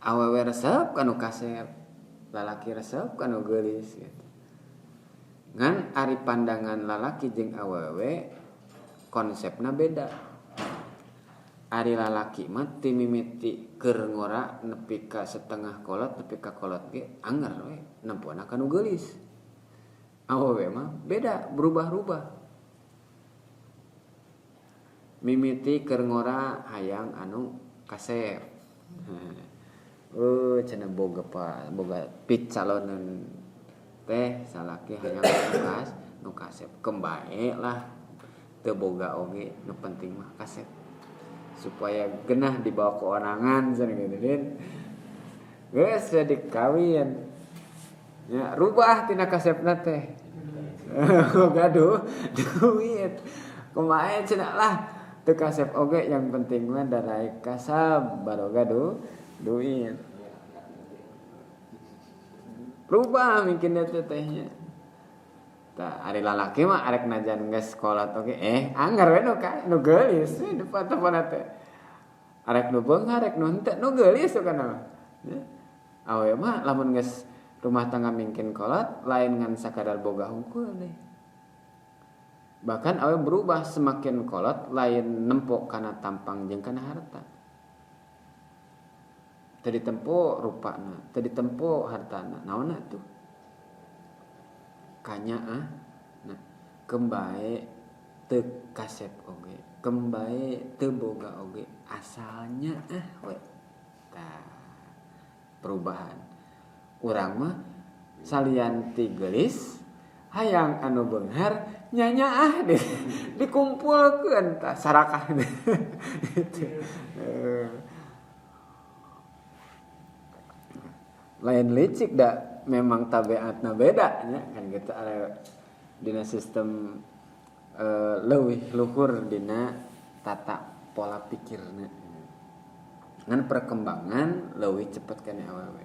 Awewe resep kanu kasep, lalaki resep kanu geulis gitu. Ngan ari pandangan lalaki jeung awewe konsepna beda. Ari lalaki mah ti mimiti keur ngora nepi ka setengah kolot nepi ka kolot ge anger we nempona kanu geulis. Awewe mah beda, berubah-rubah. Mimiti keur ngora hayang anu kasep. Cenah boga pa, boga picalonan teh salaki hayang anu kasep kembae lah teu boga oge nu penting mah kasep supaya genah dibawa ke orangan cenah gitu din. Geus dikawin ya rubah tina kasepna teh. Gaduh duit kumaha cenah lah teu kasep oge yang penting mah daraek kasab baroga duit. Rubah mungkin teh tehnya. Tah ari lalaki mah arek najan geus kolot oge anger we nu geulis we nu patepona teh. Arek nu beunghar arek nu henteu nu geulis kana mah. Awewe mah lamun geus rumah tangga mingkin kolot lain ngan sakadar boga hungkul deh. Bahkan awewe berubah semakin kolot lain nempo kana tampang jeung kana harta. Teu ditempo rupana, teu ditempo hartana, naonna tuh? Kanyaah, nah kembae teu kasep oge, kembae teu boga oge, asalnya ah we. Tah, perubahan. Urang mah salian ti geulis hayang anu beunghar nyanyaah dikumpulkeun tah sarakah. Gitu. Lain licik da memang tabiatna beda nya kan gitu aya dina sistem leuwih luhur dina tata pola pikirna. Ngan perkembangan leuwih cepet kana awewe.